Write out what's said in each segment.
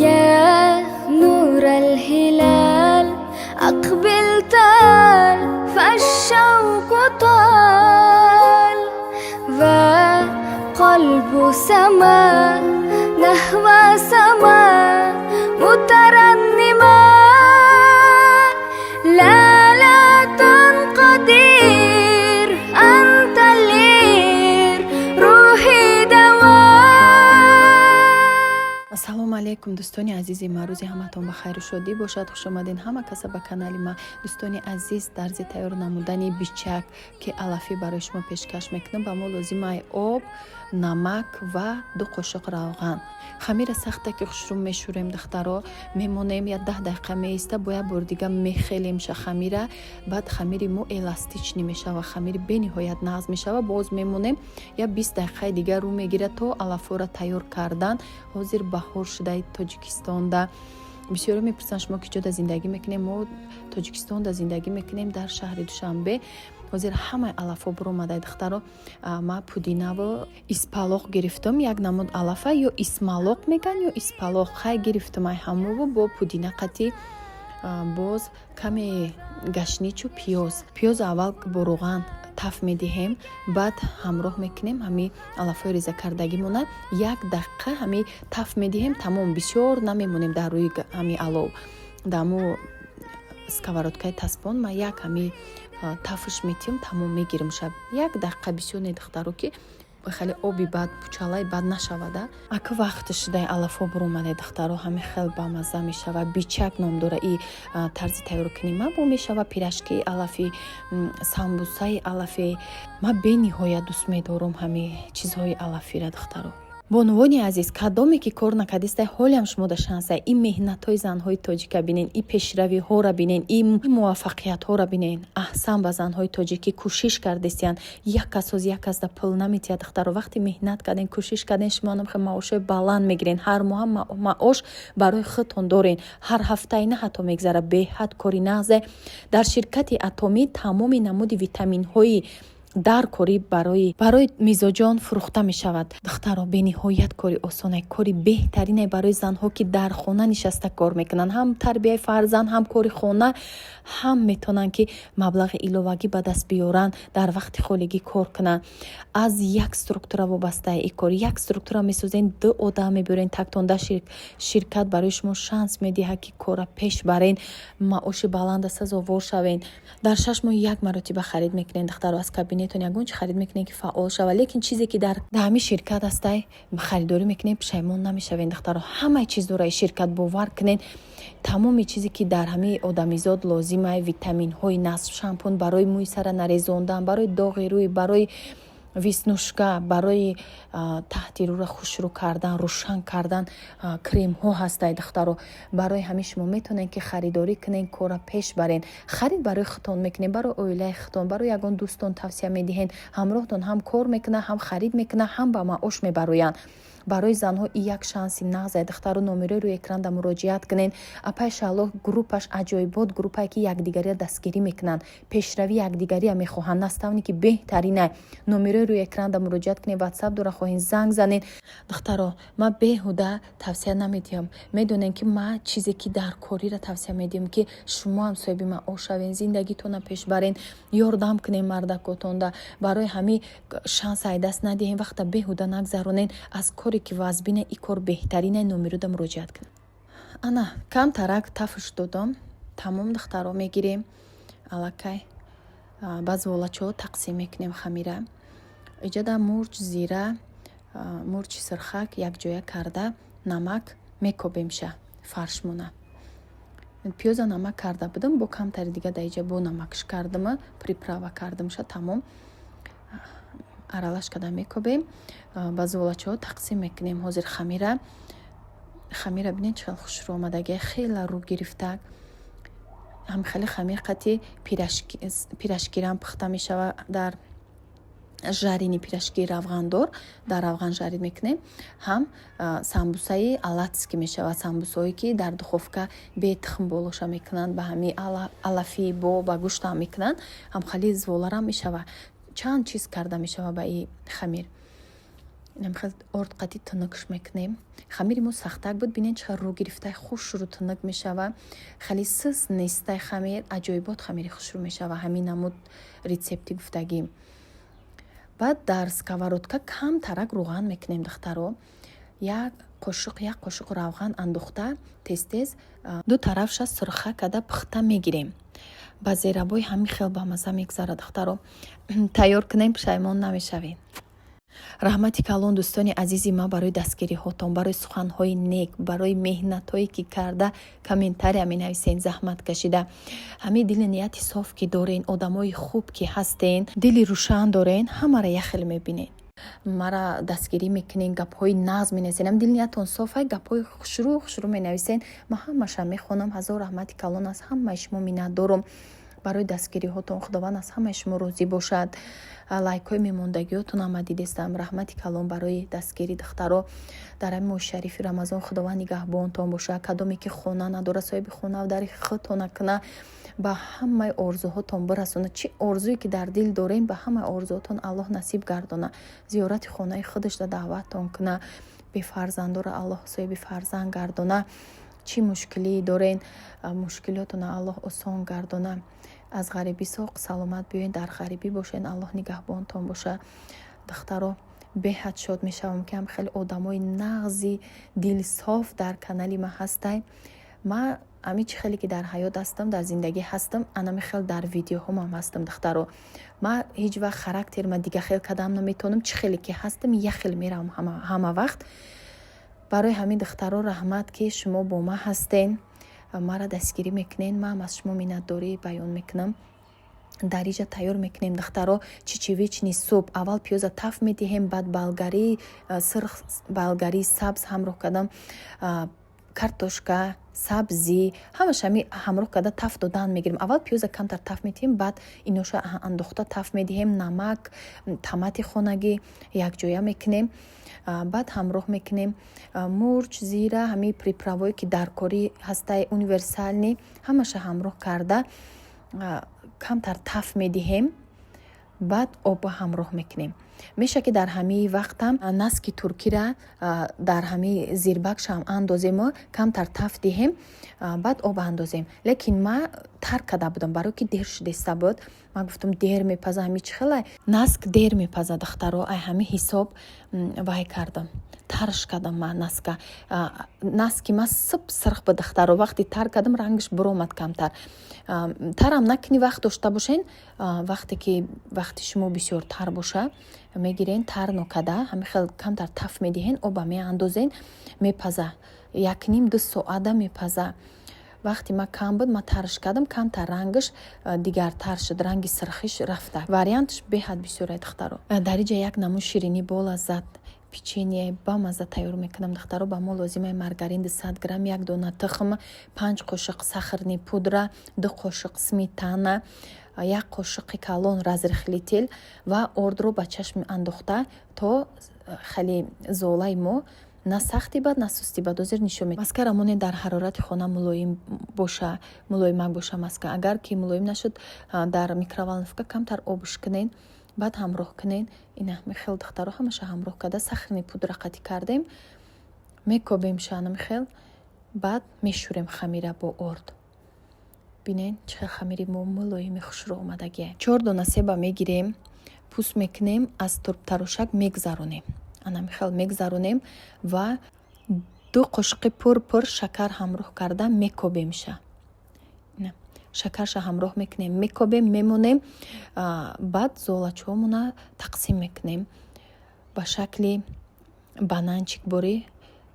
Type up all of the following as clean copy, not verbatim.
يا نور الهلال أقبل تعال، فالشوق طال، وقلب سما نحو سما مترنما. لا لا تنقدير، أنت لي روحي دواء. Ассалому алайкум, дӯстони азизи ман. Рӯзи ҳаматон ба хайру шодӣ бошад. Хушомадед ҳама каса ба канали ман. Дӯстони азиз, тарзи тайёр намудани бичак, ки алафӣ, барои шумо пешкаш мекунам. Ба мо лозимай об, намак ва 2 қошуқ равған. Хамира сахта ки хушрӯ мешӯрем, духтаро, мемонем, я 10 дақиқа меиста, бо як бор дига мехелемша хамира. Баъд хамири мо эластичный мешава, хамири бениҳоят нағз мешава. Боз мемонем, я 20 дақиқаи дигар рӯ мегирад то алафҳоро тайёр кардан. Ҳозир баҳор шудаи Тоҷикистонда. Бисёре мепурсанд: шумо ки ҷода зиндагӣ мекунем? Мо Тоҷикистонда зиндагӣ мекунем, дар шаҳри Душанбе. Ҳозир ҳамаи алафҳо буромадай, духтаро. Ма пудинаву испалоқ гирифтам, як намуд алафа, ё исмалоқ меган, ё испалоқ. Хай, гирифтам ай ҳамову бо пудина қатӣ, боз каме гашничу пиёз. Пиёзо аввал бо равған таф медиҳем, баъд ҳамроҳ мекунем ҳами алафҳои резакардагимона. Як дақиқа ҳами таф медиҳем, тамом. Бисёр намемонем дар рӯи ҳами алов, даму сковородкаи таспон. Ма як ҳами тафш метиҳам, тамом, мегирим шаб. Як дақиқа, бисёр не, духтаро, ки хеле оби бад, пучалаи бад нашавада. Ака вақти шудаи алафҳо буромаде, духтаро, ҳами хел бамазза мешава. Бичак ном дора и тарзи тайёркунӣ ма. Бо мешава пирожкии алафӣ, самбусаи алафӣ. Ма бениҳоят дӯст медорам ҳами чизҳои алафира, духтаро. Бонувони азиз, кадоме ки кор накардистай, ҳолиам шумо да шансай. Ин меҳнатҳои занҳои тоҷика бинен, ин пешравиҳоро бинен, ин муваффақиятҳоро бинен. Аҳсан ба занҳои тоҷик, ки кӯшиш кардистиянд. Як кас ҳоз як кас да пул наметиҳад, духтаро. Вақте меҳнат карден, кӯшиш карден, шумо анам маошҳои баланд мегирен, ҳар моҳа маош барои худтон дорен, ҳар ҳафтаи на ҳатто мегзара. Беҳад кори нағзе. Дар ширкати Атомӣ тамоми намуди витаминҳои дар корӣ барои мизоҷон фурӯхта мешавад. Духтаро, бениҳоят кори осоне, кори беҳтарине барои занҳо, ки дар хона нишаста кор мекунанд, ҳам тарбияи фарзанд, ҳам кори хона, ҳам метавонанд, ки маблағи иловагӣ ба даст биёранд, дар вақти холигӣ кор кунанд. Аз як структура вобастаи и кор. Як структура месозен, ду одам мебиёрен тактонда, ширкат барои шумо шанс медиҳад, ки корра пеш барен, маоши баланда сазовор шавен. Дар 6 моҳ як маротиба харид мекунен, духтаро, аз кабинетон ягон чи харид мекунем, ки фаъол шавад. Лекин чизе ки дар ҳамин ширкат ҳастай, харидорӣ мекунем, пушаймон намешавем. Духтаро, ҳамаи чиз дора ширкат, бовар кунед. Тамоми чизе ки дар ҳамаи одамизод лозимай: витаминҳои насб, шампун барои мӯи сара нарезондан, барои доғи рӯй, барои веснушка, барои таҳти рӯра хушрӯ кардан, рӯшан кардан, кремҳо ҳастай, духтаро. Барои ҳамин шумо метавонед, ки харидорӣ кунед, корра пеш барен. Харид барои худтон мекунед, барои оилаи худтон, барои ягон дӯстон тавсия медиҳед, ҳамроҳтон ҳам кор мекунад, ҳам харид мекунад, ҳам ба маош мебароянд. Барои занҳо и як шанси нағзе, духтаро. Номерои рӯи экранда муроҷиат кунед. Апай Шаҳло группаш аҷоибот, группае ки якдигария дастгирӣ мекунанд, пешравии якдигария мехоҳанд. Наставники беҳтарина. Номерои рӯи экранда муроҷиат кунед, ватсап дора, хоҳед, занг занед. Духтаро, ман беҳуда тавсия намедиҳам. Медонем, ки ман чизе ки дар корира тавсия медиҳам, ки шумо ҳам соҳиби маош шавен, зиндагитонро пеш барен, ёрдам кунем мардакотонда. Барои ҳамин шанс ай даст надиҳем, вақта беҳуда нагзаронен. Аз коре ки вазбина, и кор беҳтарина. Номерода муроҷиат кунед. Ана камтарак тафш додам, тамом, духтаро, мегирем, аллакай ба зволачаҳо тақсим мекунем хамира. Иҷода мурч, зира, мурчи сирхак якҷоя карда, намак мекобемша фаршмона. Пиёза намак карда будам, бо камтари дига дар иҷа бо намакш кардама, приправа кардамша, тамом, аралаш карда мекобем, ба золачаҳо тақсим мекунем. Ҳозир хамира бинед, чӣ хел хушрӯ омадагия, хела рӯ гирифтак. Ҳам хеле хамир қати пирожкирам пухта мешава. Дар Жареный пирожки равғандор, дар равған жарить мекунем, ҳам самбусаи оладский мешавад. Самбусаое, ки дар духовка бе тухм болоша мекунанд, ба ҳами алафи бо ба гӯштам мекунанд, ҳам хали золарам мешавад. Чанд чиз карда мешавад ба и хамир. Хел орд қати тунукш мекунем. Хамири мо сахтак буд, бинед, чӣ қадр рӯ гирифтай, хушрӯ тунук мешава. Хеле сис нестай хамир, аҷоибот хамири хушрӯ мешава ҳамин намуд рецепти гуфтагӣ. Баъд дар сковородка камтарак рӯған мекунем, духтаро. Як қошуқ, як қошуқ равған андохта, тез тез ду тарафша сурха карда пухта мегирем. Ба зерабои ҳамин хел бамазза мегузарад, духтаро. Тайёр кунем, пушаймон намешавед. Раҳмати калон, дӯстони азизи ман, барои дастгириҳотон, барои суханҳои нек, барои меҳнатҳое, ки карда комментария менависен, заҳмат кашида. Ҳамин дили нияти соф, ки дорен, одамои хуб, ки ҳастен, дили рӯшан дорен, ҳамаро яхел мебинед, мара дастгирӣ мекунен, гапҳои нағз менависен. Ҳам дили ниятон софай, гапҳои хушрӯ хушрӯ менависен, ман ҳамаша мехонам. Ҳазор раҳмати калон, аз ҳамаи шумо миннатдорум барои дастгириҳотон. Худованд аз ҳамаи шумо розӣ бошад. Лайкҳои мемондагиҳотонам ма дидестам. Раҳмати калон барои дастгирӣ, духтаро. Дар ҳамин моҳи шарифи Рамазон Худованд нигаҳбонтон бошад. Кадоме ки хона надорад, соҳиби хона дари худтона куна, ба ҳамаи орзуҳотон бирасонад. Чӣ орзуе ки дар дил дорем, ба ҳамаи орзуҳотон Аллоҳ насиб гардона. Зиёрати хонаи худашда даъваттон куна. Бефарзандоро Аллоҳ соҳиби фарзанд гардона. Чӣ мушкилие дорен, мушкилотона Аллоҳ осон гардона. Аз ғарибӣ соқ саломат биёед, дар ғарибӣ бошед, Аллоҳ нигаҳбонтон боша. Духтаро, беҳад шод мешавам, ки ҳам хеле одамои нағзи дилсоф дар канали ман ҳастай. Ман ами чӣ хеле ки дар ҳаёт ҳастам, дар зиндагӣ ҳастам, анами хел дар видеоҳомам ҳастам, духтаро. Ман ҳеҷ вақт характерма дига хел кардам наметавонам. Чӣ хеле ки ҳастам, як хел меравам ҳама вақт. Барои ҳамин, духтаро, раҳмат, ки шумо бо ман ҳастен, маро дастгирӣ мекунед. Ман аз шумо миннатдорӣ баён мекунам. Дар иҷа тайёр мекунем, духтаро, чечевичный суп. Аввал пиёза таф медиҳем, баъд болгари сирх, болгари сабз ҳамроҳ кардам, картошка, сабзӣ, ҳамаша ами ҳамроҳ карда таф додан мегирем. Аввал пиёза камтар таф медиҳем, баъд иноша андохта таф медиҳем. Намак, тамати хонагӣ якҷоя мекунем. Баъд ҳамроҳ мекунем мурч, зира, ҳамин приправое, ки дар корӣ ҳастаи, универсальный, ҳамаша ҳамроҳ карда камтар таф медиҳем. Баъд обба ҳамроҳ мекунем. Меша, ки дар ҳамаи вақтам наски туркира дар ҳамаи зирбакшам андозему камтар таф диҳем, баъд об андозем. Лекин ман тар карда будам, барое ки дер шудеста буд. Ман гуфтам, дер мепаза, ҳами чӣ хелай наск дер мепаза, духтаро. Ай ҳами ҳисоб вай кардам, тарш кардам ман наска. Наски ман сиб сирх буд, духтаро. Вақте тар кардам, рангаш биромад камтар. Тарам накунӣ, вақт дошта бошен, вақте ки вақти шумо бисёртар боша, мегирен, тар нокада ҳами хел камтар таф медиҳен, оба меандозен, мепаза, якним ду соата мепаза. Вақте ман кам буд, ман тарш кардам, камтар рангаш дигартар шуд, ранги сирхиш рафта. Вариантш беҳад бисёре, духтаро. Дар иҷа як намуд ширинӣ болаззат, печенье бамазза тайёр мекунам, духтаро. Ба мо лозимаи маргарин 200 грамм, як дона тухм, 5 қошиқ сахарный пудра, 2 қошиқ сметана, як қошиқи калон разрыхлитель ва ордро ба чашм андохта, то хеле золаи мо на сахти бад, на сусти бад. Ҳозир нишон медиҳам. Маскара монед, дар ҳарорати хона мулоим боша, мулоимак боша маска. Агар ки мулоим нашуд, дар микроволновка камтар обш кунед, баъд ҳамроҳ кунед. Ина михел, духтаро, ҳамаша ҳамроҳ карда, сахарный пудра қатӣ кардем, мекобем шанамихел, баъд мешӯрем хамира бо орд. Бинед, чӣ хел хамири мо мулоими хушрӯ омадагия. Чор дона себа мегирем, пӯст мекунем, аз турбтарошак мегзаронем, анамихел мегзаронем ва 2 қошиқи пур-пур шакар ҳамроҳ карда мекобемша. Шакарша ҳамроҳ мекунем, мекобем, мемонем. Баъд золачҳомона тақсим мекунем, ба шакли бананчик борӣ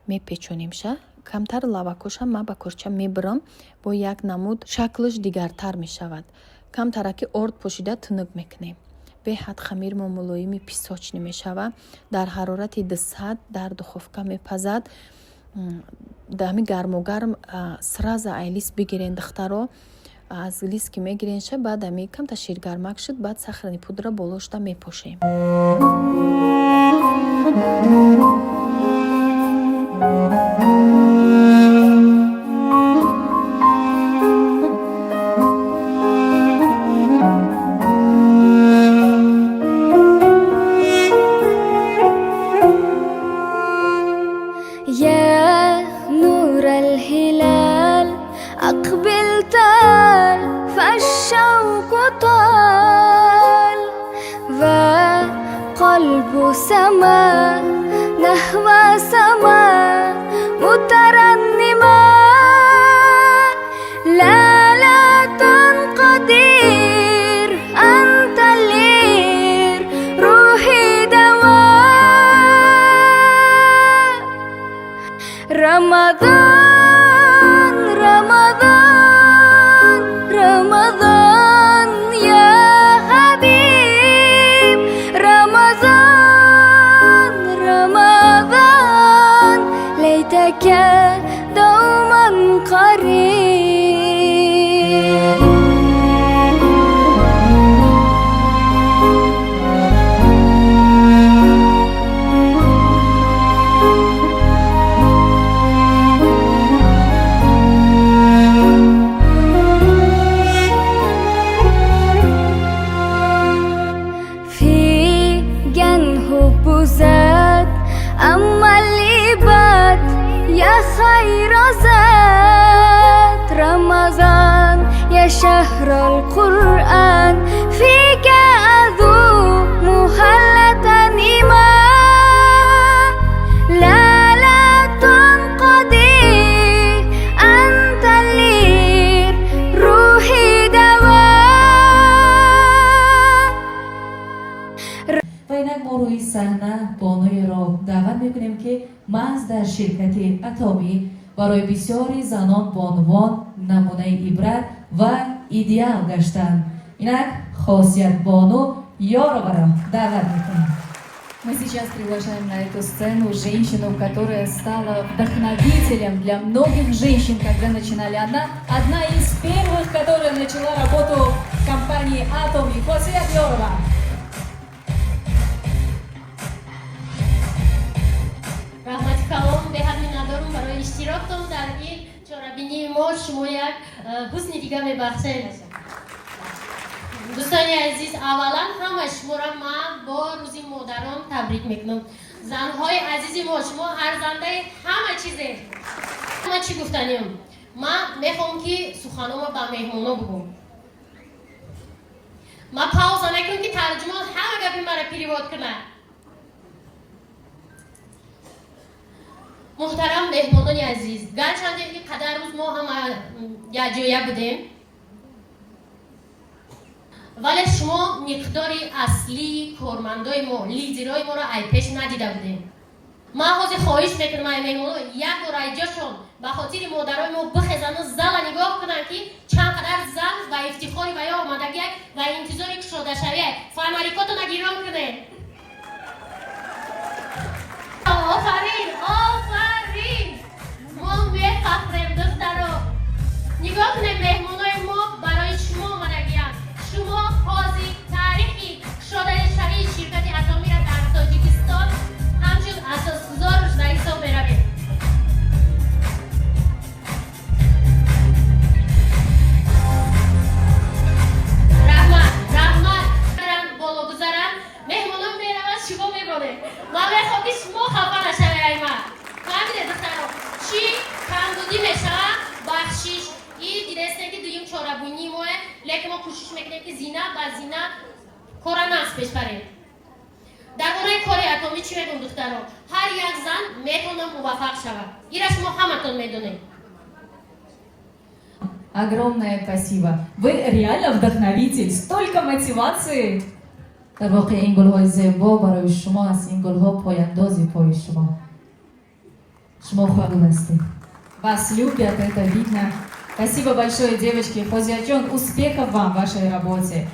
мепечонимша. Камтар лавакоша ман ба корча мебирам, бо як намуд шаклаш дигартар мешавад. Камтараки орд пошида тунук мекунем. Беҳад хамир мо мулоими песочный мешавад. Дар ҳарорати 200 дар духовка мепазад. Ҳами гарму гарм сразу айлис бигирен, духтаро. Аз лист ки мегиренша, баъд ами камта ширгармак шуд, баъд сахарный пудра болошда мепошем. يا نور الهلال أقبل تعال، فالشوق طال، وقلب سما نحو سما مترنما. لا لا تنقدر، أنت اللير روحي دواء. رمضان رمضان رمضان يا حبيب، رمضان رمضان، ليتك دوما قريب. في جنه بزاد، أما العباد يا خير زاد. رمضان يا شهر القرآن، فيك أذوق مهلة إيمان. لا لا تنقضي، أنت اللير روحي دواء. Ва инак мо рӯи саҳна бонуеро даъват мекунем, ки маҳз дар ширкати Атомӣ барои бисёри занон, бонувон намунаи ибрат ва идеал гаштанд. Инак Хосиятбону Ёроваро даъват мекунем. Мы сейчас приглашаем на эту сцену женщину, которая стала вдохновителем для многих женщин, когда начинали. Она одна из первых, которая начала работу в компании Атоми. Хосият Ёрова. Раҳмати калом беҳад миннатдорум барои иштироктон дар ин чорабинии мо. Шумо як ҳусни дига мебахшед. Дӯстони азиз, аввалан ҳама шуморо ман бо Рӯзи модарон табрик мекунам. Занҳои азизи мо, шумо арзандаи ҳама чизе. Ман чӣ гуфтанем? Ман мехоҳам, ки суханома ба меҳмоно бугӯм. Ман пауза накунам, ки тарҷумон ҳама гапи маро перевод кунад. Муҳтарам меҳмонони азиз, гарчанде ки қадар рӯз мо ҳама якҷоя будем, вале шумо миқдори аслии кормандои мо, лидерои моро айпеш надида будем. Ман ҳозир хоҳиш мекунам, ай меҳмоно як бор айҷошон ба хотири модарои мо бихезану зала нигоҳ кунанд, ки чанд қадар зан ва ифтихори ва ё омадагиак ва интизори кушодашавиак. Фонарикотона гирон кунед. Офарин, офарин! Мо мефахрем, духтаро. Нигоҳ кунед, меҳмонои мо барои шумо омадагиянд. Шумо ҳозир таърихи кушодашавии ширкати Атомиро дар Тоҷикистон ҳамчун асосгузорш ба ҳисоб меравед. Раҳмат, раҳмат. Боло гузаранд, меҳмонон мераванд, шумо мемонед. Ман мехоҳам, ки шумо хафа нашавед. Ай ман, фаҳмидед, духтаро, чӣ камбудӣ мешавад, бахшиш. И дидестем, ки дуюм чорабинии мое, лекин мо кӯшиш мекунем, ки зина ба зина кора нағз пеш барем. Дар бораи кори Атомӣ чӣ мегӯм, духтаро? Ҳар як зан метавонад муваффақ шавад, ира шумо ҳаматон медонед. Огромное спасибо. Вы реально вдохновитель. Столько мотивации. Дар воқеъ ин гулҳои зебо барои шумо аст. Ин гулҳо пояндози пои шумо. Шумо хубгул ҳастед. Вас любят, это видно. Спасибо большое, девочки. Хозиятҷон, успехов вам в вашей работе.